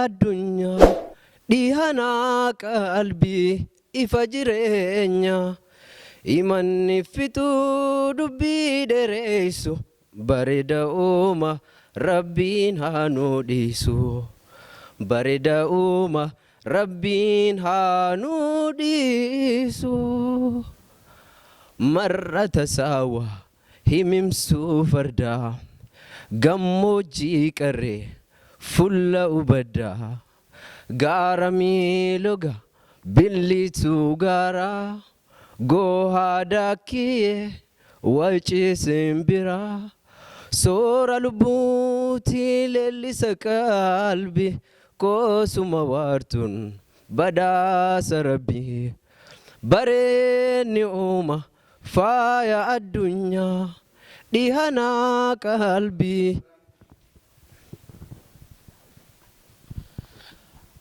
addunyaa dhihanaa qalbii ifa jireenyaa imanni fixuu dubbii dheereysu bareeda uuma Rabbiin haa nuu dhiisu bareeda uuma Rabbiin haa nuu dhiisu mar'ata saawa himimsuu fardaa gammoojjii qarree fulla ubaddaa gaara miiloga billituu gaaraa goohaa daakkiyee wacii simbiraa soora lubbuutii leellisa qalbi koosuma waartuun badhaasa Rabbii bareenni uuma faaya addunyaa dhihanaa qalbii.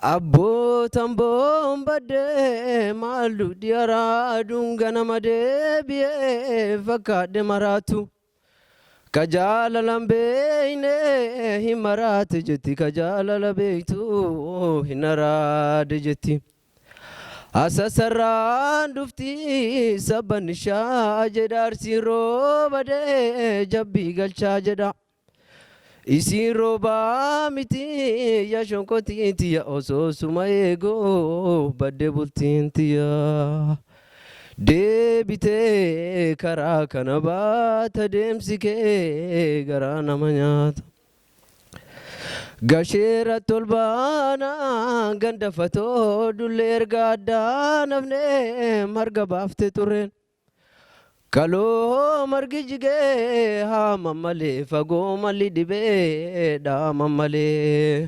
Abbootan boonbaddee maal dugdi araaduun ganama deebi'ee fakkaadhe maraatu. Ka jaalalan beeyne hin maraate jetti ka jaalala beeytu hin araade jetti. Asasarraan dhufti sabbanni shaa jedha Arsiin rooba dee jabbii galchaa jedha. Isiin roobaa miti yaa shonkotiin tiyya osoo suma eeguu badde bultiin tiyya. Deebitee karaa kana baata deemsi kee garaa nama nyaata. Gasheeratti ol baana ganda fatoo dullee erga addaa nafnee marga baafte turreen. Kaloo margi jigee haama malee fagoo malli dhibee dhaama malee.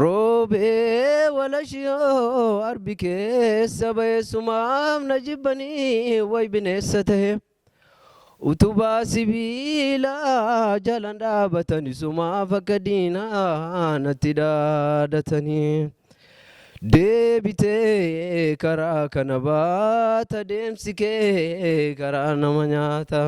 Roobee walashiyoo arbi keessa ba'ee sumaaf na jibbanii way bineessa ta'e. Utubaa sibiilaa jalaan dhaabatanii sumaaf akka diinaa natti dhaadatanii. Deebitee karaa kana baata deemsi kee karaa nama nyaata.